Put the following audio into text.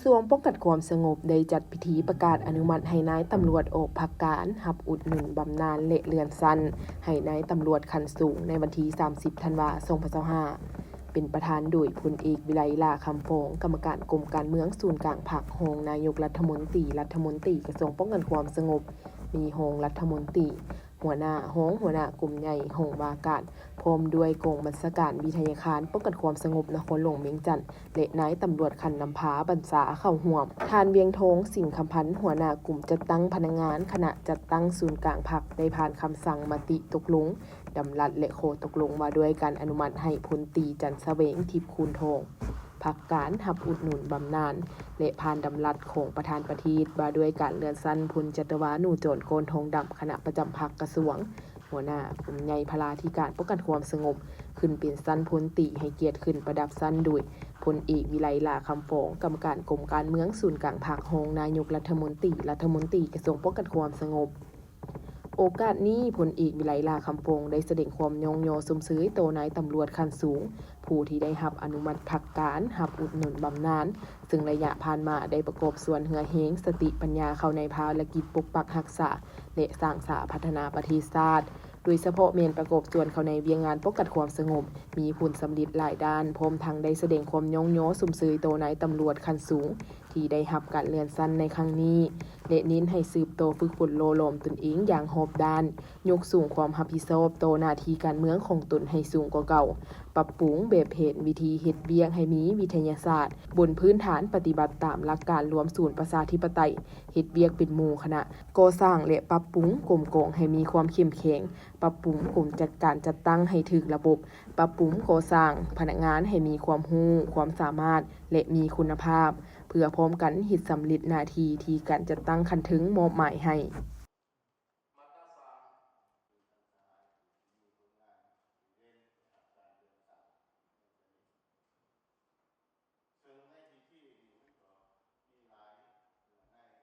ະຊວງປ້ອງກັນຄວາມສະຫງົບໄດ້ຈັດພິທີປະກາດອະນຸມັດໃຫ້ນາຍຕຳຫຼວດອອກພັກການ, ຮັບອຸດໜູນບຳນານ ແລະ ເລື່ອນຊັ້ນໃຫ້ນາຍຕຳຫຼວດຂັ້ນສູງ ໃນວັນທີສາມສິບ ທັນວາ ສອງພັນຊາວຫ້າ ເປັນປະທານໂດຍ ພົນເອກ ວິໄລ ຫຼ້າຄຳຟອງ, ກຳມະການກົມການເມືອງສູນກາງພັກ, ຮອງນາຍົກລັດຖະມົນຕີ, ລັດຖະມົນຕີກະຊວງປ້ອງກັນຄວາມສະຫງົບ, ມີຮອງລັດຖະມົນຕີ, ຫົວໜ້າ, ຮອງຫົວໜ້າກົມໃຫຍ່, ຫ້ອງວ່າການ, ພ້ອມດ້ວຍກອງບັນຊາການວິທະຍາຄານປ້ອງກັນຄວາມສະຫງົບນະຄອນຫຼວງວຽງຈັນ ແລະ ນາຍຕຳຫຼວດຂັ້ນນຳພາບັນຊາເຂົ້າຮ່ວມ. ທ່ານ ວຽງທອງ ສິງຄຳພັນ, ຫົວໜ້າກຸ່ມຈັດຕັ້ງພະນັກງານຄະນະຈັດຕັ້ງສູນກາງພັກ ໄດ້ຜ່ານຄຳສັ່ງ, ມະຕິຕົກລົງ, ດຳລັດ ແລະ ຂໍ້ຕົກລົງວ່າດ້ວຍການອະນຸມັດໃຫ້ ພົນຕີ ຈັນສະແຫວງ ທິບຄູນທອງ ພັກການ, ຮັບອຸດໜູນບຳນານ ແລະ ຜ່ານດຳລັດຂອງປະທານປະເທດວ່າດ້ວຍການເລື່ອນຊັ້ນ ພົນຈັດຕະວາ ໜູຈອນ ກອນທອງດຳ, ຄະນະປະຈຳພັກກະຊວງ, ຫົວໜ້າກຸ່ມໃຫຍ່ພະລາທິການປ້ອງກັນຄວາມສະຫງົບ, ຂຶ້ນເປັນຊັ້ນພົນຕີ, ໃຫ້ກຽດຂຶ້ນປະດັບຊັ້ນໂດຍ ພົນເອກ ວິໄລ ຫຼ້າຄຳຟອງ, ກຳມະການກົມການເມືອງສູນກາງພັກ, ຮອງນາຍົກລັດຖະມົນຕີ, ລັດຖະມົນຕີກະຊວງປ້ອງກັນຄວາມສະຫງົບ. ໂອກາດນີ້, ພົນເອກ ວິໄລ ຫຼ້າຄຳຟອງ ໄດ້ສະແດງຄວາມຍ້ອງຍໍຊົມເຊີຍຕໍ່ນາຍຕຳຫຼວດຂັ້ນສູງ ຜູ້ທີ່ໄດ້ຮັບອະນຸມັດພັກການ, ຮັບອຸດໜູນບຳນານ, ເຊິ່ງໄລຍະຜ່ານມາໄດ້ປະກອບສ່ວນເຫື່ອແຮງ, ສະຕິປັນຍາເຂົ້າໃນພາລະກິດປົກປັກຮັກສາ ແລະ ສ້າງສາພັດທະນາປະເທດຊາດ, ໂດຍສະເພາະແມ່ນປະກອບສ່ວນເຂົ້າໃນວຽກງານປ້ອງກັນຄວາມສະຫງົບ, ມີຜົນສຳເລັດຫຼາຍດ້ານ, ພ້ອມທັງໄດ້ສະແດງຄວາມຍ້ອງຍໍຊົມເຊີຍຕໍ່ນາຍຕຳຫຼວດຂັ້ນສູງ ທີ່ໄດ້ຮັບການເລື່ອນຊັ້ນໃນຄັ້ງນີ້ ແລະ ເນັ້ນໃຫ້ສືບຕໍ່ຝຶກຝົນຫຼໍ່ຫຼອມຕົນເອງຢ່າງຮອບດ້ານ, ຍົກສູງຄວາມຮັບຜິດຊອບຕໍ່ໜ້າທີ່ການເມືອງຂອງຕົນໃຫ້ສູງກວ່າເກົ່າ, ປັບປຸງແບບແຜນວິທີເຮັດວຽກໃຫ້ມີວິທະຍາສາດ, ບົນພື້ນຖານປະຕິບັດຕາມຫຼັກການລວມສູນປະຊາທິປະໄຕ, ເຮັດວຽກເປັນໝູ່ຄະນະ, ກໍ່ສ້າງ ແລະ ປັບປຸງກົມກອງໃຫ້ມີຄວາມເຂັ້ມແຂງ, ປັບປຸງກົມຈັດການຈັດຕັ້ງໃຫ້ຖືກລະບົບ, ປັບປຸງກໍ່ສ້າງພະນັກງານໃຫ້ມີຄວາມຮູ້, ຄວາມສາມາດ ແລະ ມີຄຸນນະພາບ, ເພື່ອພ້ອມກັນເຮັດສຳເລັດໜ້າທີ່ທີ່ການຈັດຕັ້ງຂັ້ນເທິງມອບໝາຍໃຫ້.